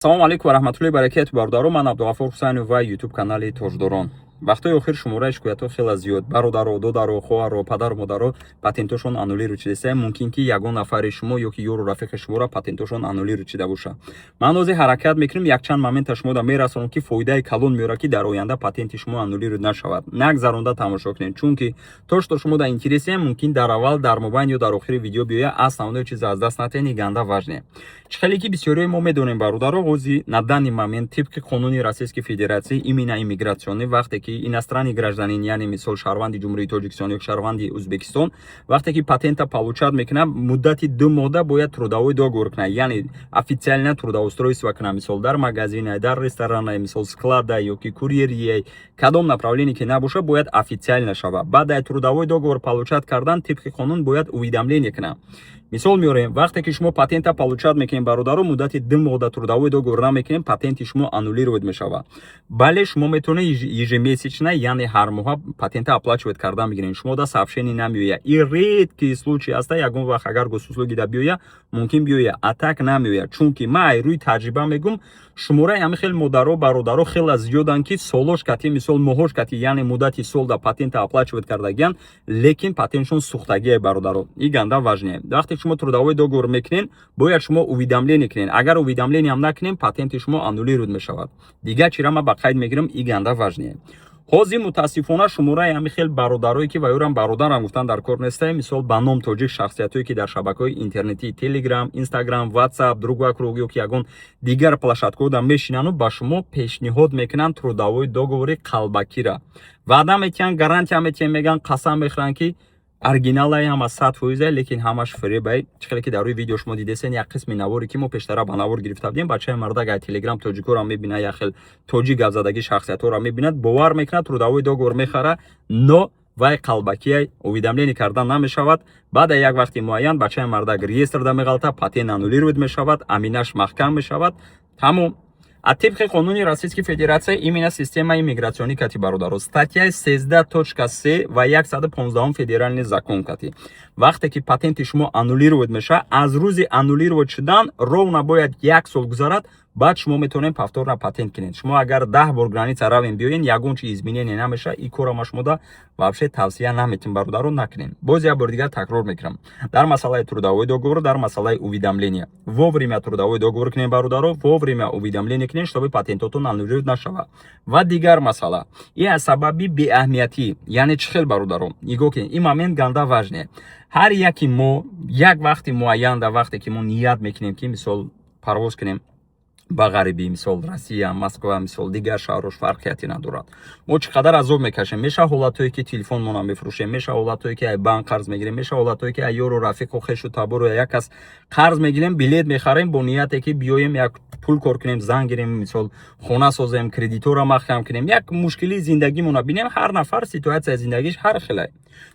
Салому алейкум ва раҳматуллоҳи баракату, бародаро. Ман Абдуғаффор Ҳусайнов ва Ютуб канали Тоҷдорон. Вақтҳои охир шумораи шикоятҳо хеле зиёд. Бародаро, додаро, хоҳаро, падару модаро патентошон аннулировать шудааст. Мумкин, ки ягон нафари шумо ё ки ёру рафиқи шуморо патентошон аннулировать шуда бошад. Ман ҳозир ҳаракат мекунем, якчанд момента шумода мерасонам, ки фоидаи калон меорад, ки дар оянда патенти шумо аннулировать нашавад. Нагзаронда тамошо кунед, чунки то что шумо да интересия, мумкин дар аввал, дар мобайн ё дар охири видео биёя. Основное чиз аз даст натиҳед, ганда важне. Чӣ хеле ки бисёриҳои мо медонем, бародаро, ҳозир на данный момент тибқи қонуни Российской Федерации, именно иммиграционный, вақте ки иностранный гражданин, яъне мисол шаҳрванди Ҷумҳурии Тоҷикистон ё шаҳрванди Ӯзбекистон, вақте ки патента получать мекунад, муддати 2 моҳда бояд трудовой договор кунад, яъне официально трудоустройство кунад, мисол дар магазина, дар ресторана, мисол склада ё ки курьерия, кадом направление ки набошад, бояд официально шавад. Баъд аз трудовой договор получать кардан, тибқи қонун бояд уведомление кунад. Мисол меорем, вақте ки шумо патента получать мекунед, бародаро, муддати 2 моҳда трудовой договор намекунед, патенти шумо аннулировать мешавад. Бале, шумо метавонед ежемесячно, яъне ҳар моҳа патента оплачивать кардан бигиред, шумо да сообщение намеояд. И редкий случай аста, ягон вақт агар Госуслуги да биёя, мумкин биёя, а так намеояд. Чунки ман ай рӯи таҷриба мегум, шумораи ҳами хел модаро, бародаро хеле зиёданд, ки солош кати, мисол моҳош кати, яъне муддати сол да патента оплачивать кардагиянд, лекин патентшон сӯхтагие. Бародаро, и ганда важне. Вақте шумо трудовой договор мекунед, бояд шумо уведомление кунед. Агар уведомление ҳам накунем, патенти шумо аннулировать мешавад. Дигар чира ман ба қайд мегирам, и ганда важне. Ҳозир, мутаассифона, шумораи ҳами хел бародарое, ки ваюрам бародарам гуфтан дар кор нестае, мисол ба ном тоҷик, шахсиятҳое, ки дар шабакаҳои интернетии Телеграм, Инстаграм, Ватсап, Друг вокруг ё ки ягон дигар площадкаҳо мешинану ба шумо пешниҳод мекунанд трудовой договори қалбакира, ваъда метиҳанд, гарантия метиҳанд, мегӯянд, қасам мехӯранд, ки оригиналай, ҳама 100%, лекин ҳамаш фиребай. Чӣ хеле ки дар рӯи видео шумо дидесен, як қисми наворе, ки мо пештара ба навор гирифта будем, бачаи мардак ай Телеграм тоҷикоро мебинад, як хел тоҷик гапзадагӣ шахсиятҳоро мебинад, бовар мекунад, трудовой договор мехара, но вай қалбакияй, уведомление кардан намешавад. Баъд як вақти муайян бачаи мардак реестрда меғалта, патент аннулировать мешавад, аминаш маҳкам мешавад, тамом. А тибқи қонуни Российской Федерация, именно система иммиграционӣ кати, бародаро, статьяи 13.3 ва 115 федеральный закон кати, вақте ки патенти шумо аннулировать мешавад, аз рӯзи аннулировать шудан ровно бояд як сол гузарад, баъд шумо метавонед повторно патент кунед. Шумо агар 10 бор граница равем, биёен, ягон чи изменение намешавад. И кора ма шумода вообще тавсия наметем, бародаро, накунем. Боз як бор дигар такрор мекунам: дар масъалаи трудовой договор, дар масъалаи уведомления, вовремя трудовой договор кунем, бародаро, вовремя уведомление кунем, чтобы патентотон аннулировать нашавад. Ва дигар масъала и аз сабаби беаҳамиятӣ, яъне чӣ хел, бародаро, нигоҳ кунед, ин момент ганда важне. Ҳар яки мо як вақти муайян, дар вақте ки мо ният мекунем, ки мисол парвоз кунем ба ғарибӣ, мисол Россия, Москва, мисол дигар шаҳрош, фарқияте надорад, мо чӣ қадар азоб мекашем. Меша ҳолатҳое, ки телефонмонро мефурӯшем, меша ҳолатҳое, ки ай банк қарз мегирем, меша ҳолатҳое, ки ай ёру рафиқу хешу табору як кас қарз мегирем, билет мехарем бо нияте, ки биёем, як пул кор кунем, зан гирем, мисол хона созем, кредитора маҳкам кунем, як мушкилии зиндагимонро бинем. Ҳар нафар ситуатсияи зиндагиш ҳар хелай.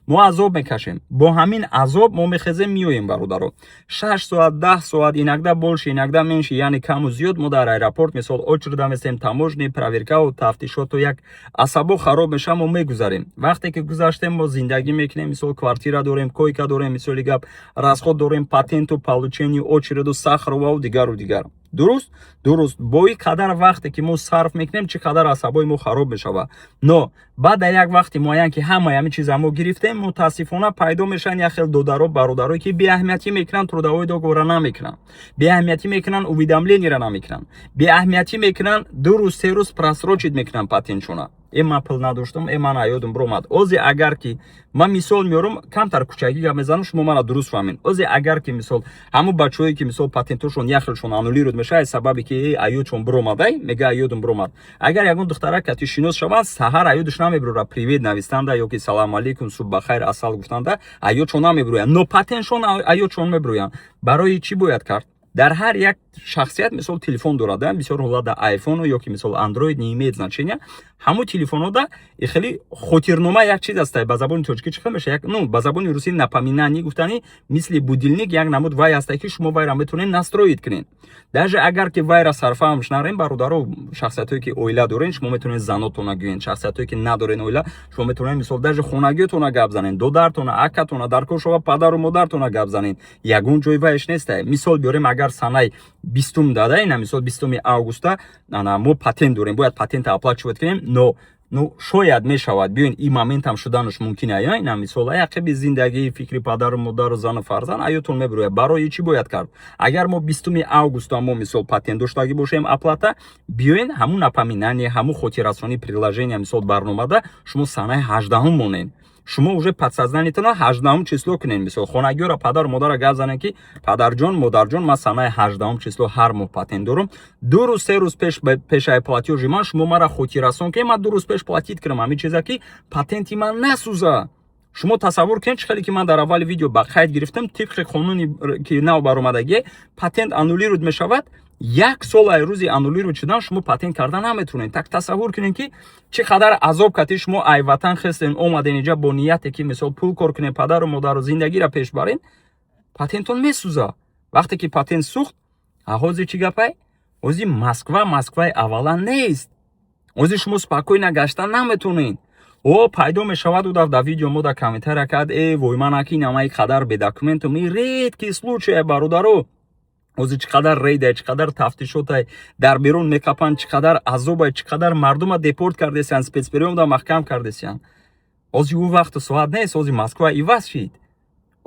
Мо азоб мекашем, бо ҳамин азоб мо мехезем, меоем, бародаро. 6 соат, 10 соат, иногда больше, иногда меньше, яъне каму зиёд, мо дар аэропорт, мисол, очереда местем, таможни проверкаву тафтишоту, як асабо хароб меша, мо мегузарем. Вақте ки гузаштем, мо зиндагӣ мекунем, мисол квартира дорем, койка дорем, мисоли гап, расход дорем, патенту, получению, очереду, Сахаровау, дигару дигар. Дуруст, дуруст. Бо ин қадар вақте ки мо сарф мекунем, чӣ қадар асабои мо хароб мешавад. Но баъд дар як вақти муайян, ки ҳамаи ҳамин чиза мо гирифтем, мутаассифона, пайдо мешаванд як хел додаро, бародарое, ки беаҳамиятӣ мекунанд, трудовой договора намекунанд, беаҳамиятӣ мекунанд, уведомлениеро намекунанд, беаҳамиятӣ мекунанд, 2 рӯз, 3 рӯз просрочить мекунанд патентшона. Э, ман пул надоштам, э, ман аёдум биромад. Озе агар ки ман мисол меорам, камтар кучагӣ гап мезанам, шумо мана дуруст фаҳмед. Озе агар ки мисол ҳамун бачаҳое, ки мисол патентошон яхелшон аннулировать мешавад, сабабе ки э, аёдшон биромадай, мега, аёдум биромад, агар ягон духтарак кати шинос шаванд, саҳар аёдаш намебирора, привет навистанда ё ки салому алейкум, субҳ бахайр, асал гуфтанда аёдшон намебироянд, но патентшон аёдшон мебироянд. Барои чӣ бояд кард? Дар ҳар як шахсият мисол телефон дорад, бисёр ҳолат дар айфону ё ки мисол Андроид, не имеет значения, ҳамун телефонҳода хеле хотирнома як чиз аст. Ба забони тоҷикӣ чӣ хел меша? Як, ну, ба забони русӣ напоминание гуфтани, мисли будильник як намуд вай аста, ки шумо вайра метавонед настроить кунед. Даже агар ки вайра сарфаҳмш нарем, бародаро, шахсиятҳое, ки оила дорен, шумо метавонед занотона гӯед, шахсиятҳое, ки надорен оила, шумо метавонед мисол даже хонагиётона гап занед, додартона, акатона, дар кор шова падару модартона гап занед, ягон ҷои вайш неста. Мисол биёрем, агар санаи 20-ум дада, ина мисол 20 августа ана мо патент дорем, бояд патента оплачивать кунем. Но ну, шояд мешавад, биёин, ин моментам шуданаш мумкин ая. Ина мисол, ақиби зиндагӣ, фикри падару модару, зану фарзанд аётон мебирояд. Барои чӣ бояд кард? Агар мо 20 августа мо мисол патент доштагӣ бошем, оплата, биёин, ҳамун напоминание, ҳамун хотиррасонии приложения, мисол барномада шумо санаи 18-ум монед, шумо уже подсознание тона 18-ум число кунед. Мисол, хонагиёра, падару модара гап занед, ки падарҷон, модарҷон, ман санаи 18-ум число ҳар моҳ патент дорам, 2 рӯз, 3 рӯз пеш, пешаи платёж и ман шумо мара хотиррасон кунед, ман 2 рӯз пеш платить кунам ҳамин чиза, ки патенти ман насӯза. Шумо тасаввур кунед, чӣ хеле ки ман дар аввали видео ба қайд гирифтам, тибқи қонуни ки нав баромадагӣ, патент аннулировать мешавад. Як сол ай рӯзи аннулировать шудан шумо патент карда наметавонед. Так тасаввур кунед, ки чӣ қадар азоб катӣ шумо ай ватан хестен, омаден инҷа бо нияте, ки мисол пул кор кунед, падару модару зиндагиро пеш барен, патентон месӯза. Вақте ки патент сӯхт, ҳозир чӣ гапай? Ҳозир Москва Москваи аввала нест, ҳозир шумо спокойно гаштан наметавонед. О, пайдо мешавад удав дар видео мо дар комментария кард: «Э, вой, ман аки намаи қадар бе документум». И редкий случай, бародаро. Ҳозир чӣ қадар рейдай, чӣ қадар тафтишотай, дар берун мекапанд, чӣ қадар азобай, чӣ қадар мардума депорт кардесиянд, спецприём да маҳкам кардесиянд. Ҳозир ӯ вақту соат нест, ҳозир Москва иваз шид,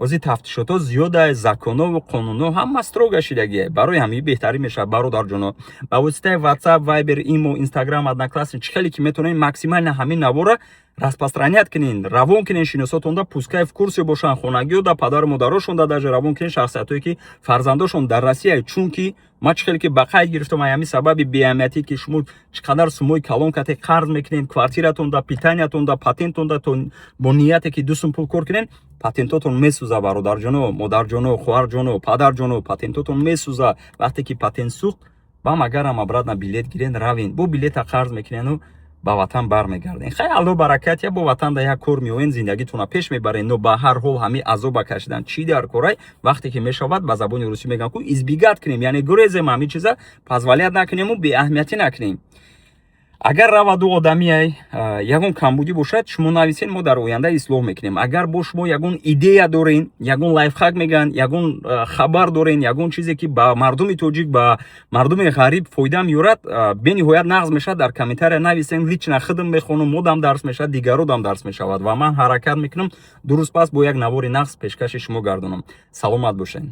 ҳозир тафтишотҳо зиёдай, законову қонунҳо ҳама строго шидагие. Барои ҳамин беҳтарин мешавад, бародарҷоно, ба воситаи WhatsApp, Viber, Imo, Instagram, Одноклассник, чӣ хеле ки метавонед, максимально ҳамин навора распространять кунед, равон кунед шиносотонда, пускай в курсе бошанд, хонагиёда, падару модарошонда даже равон кунед, шахсиятҳое ки фарзандошон дар Россия. Чунки ман чӣ хеле ки ба қайд гирифтам, ҳамин сабаби беаҳамиятӣ, ки шумо чӣ қадар суммои калон кате қарз мекунед, квартиратонда, питания тонда, патентонда, то бо нияте ки 2 сум пул кор кунед, патентотон месӯза. Бародарҷоно, модарҷоно, хоҳарҷоно, падарҷоно, патентотон месӯза. Вақте ки патент сӯхт, бам агарам обратно билет гирен, равен, бо билета қарз мекунену ба ватан бармегарден. Хай, Алло баракат, я бо ватан да як кор меоен, зиндагитона пеш мебарен. Но ба ҳар ҳол ҳамин азоба кашидан чӣ дар корай? Вақте ки мешавад, ба забони русӣ мегӯям ку, избегать кунем, яъне гурезем, ҳамин чиза позволять накунему, беаҳамиятӣ накунем. Агар раваду одамиай ягон камбудӣ бошад, шумо нависен, мо дар оянда ислоҳ мекунем. Агар бо шумо ягон идея дорен, ягон лайфхак мегӯянд, ягон хабар дорен, ягон чизе ки ба мардуми тоҷик, ба мардуми ғариб фоида меёрад, бениҳоят нағз мешавад, дар комментария нависен. Лично худам мехонам, модам дарс мешавад, дигародам дарс мешавад ва ман ҳаракат мекунам, 2 рӯз пас бо як навори нағз пешкаши шумо гардонам. Саломат бошед.